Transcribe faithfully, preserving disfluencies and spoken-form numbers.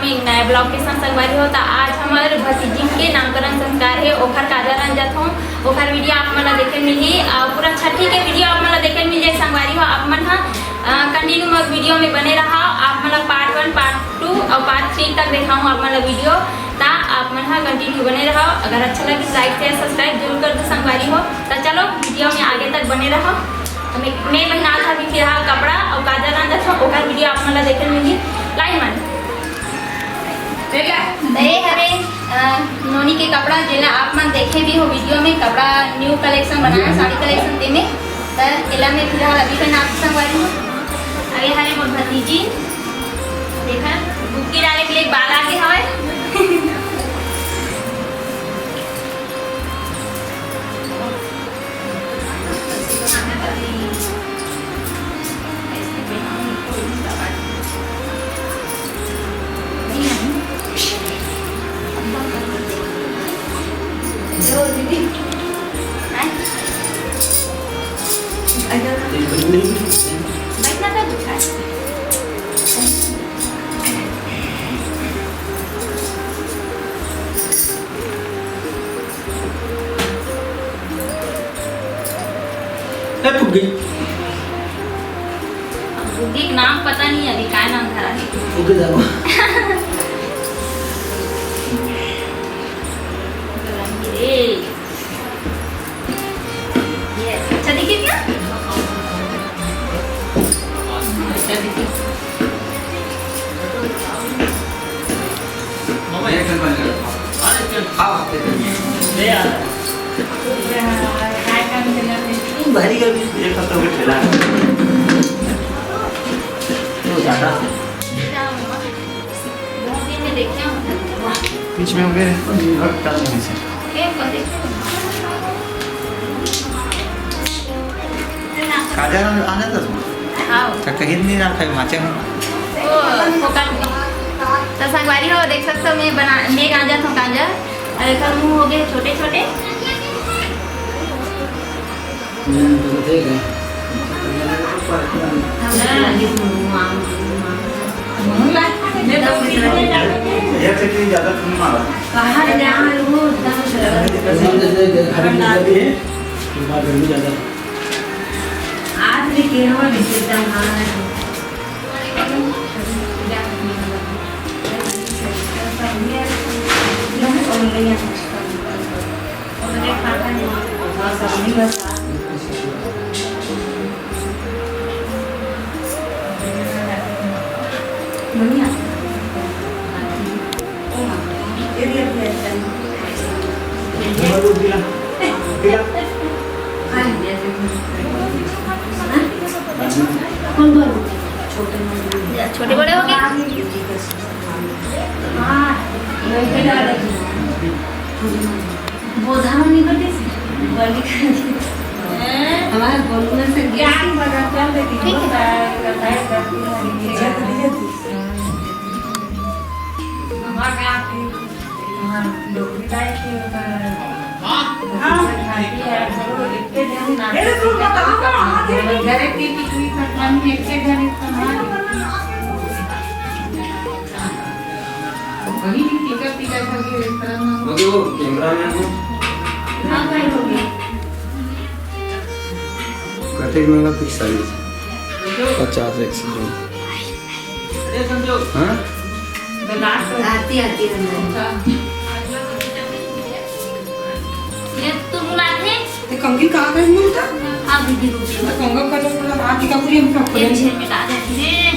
एक नया vlog के संग संगवारी हो, त आज हमर भतीजिन के नामकरण संस्कार हे, ओखर काजा रंजत हों, ओखर video आप मन ला देखे मिलही। अउ पूरा छठी के video आप मन ला देखे मिल जाए संगवारी हो। आप मन ह, अ, continue मोर video में बने रहा, आप मन ला part one, part two अउ part three तक देखाऊँ आप मन ला video, त आप मन ह continue बने रहा। अगर अच्छा लगे like, share, subscribe जरूर कर दो संगवारी हो। त चलो video में आगे तक बने रहा। मैं, मैं पहिनात हँव अभी फिलहाल कपड़ा अउ काजा रंजत हों, ओकर video आप मन ला देखे मिलही। लाई मन। ए हरे, अ, नोनी के कपड़ा, जेला आप मन देखे भी हो video में, कपड़ा new collection बनाया, साड़ी collection तेमे। त एला मैं फिलहाल अभी पहिनात हँव संगवारी हो। अउ ए हरे मोर भतीजी, देखा, बुक्की डाले के लिए बाल आगे हवय। ए, फुग्गी। फुग्गी के नाम पता नहीं, अभी का नाम धरा है। फुग्गी जानो। ए, ये अच्छा दिखी ना? अच्छा दिखी। भारी का भी एक हफ्ता हो गया ठेला। वो ज्यादा। बीच में हो गए। काजर आने तो हाँ। का कहीं नहीं ना खाए माचे हम। ओ, फोकट में। तो संगवारी हो, देख सकते हो, मैं बना, मैं गांजा था काजर। अउ एकर मुंह हो गए छोटे छोटे। एक से तीन ज्यादा तुम मारा। आज भी केरवा भी एकदम हाथ। छोटे बड़े हो गए। बोधा में नहीं बटे से। हमारे बोलने से ठीक है। वही भी पीका पीका करके इस तरह ना हो। हाँ भाई, हो गया। कतेक मेगापिक्सल? पचास एक सौ। हाँ? आती, आती है। ये तो बुलाते हैं। ये कंघी कहाँ गई मुंह का? हाँ, दीदी, रुको। कंघा का तो पूरा हाथ ही का पूरी हम ये छह मिटा देती है।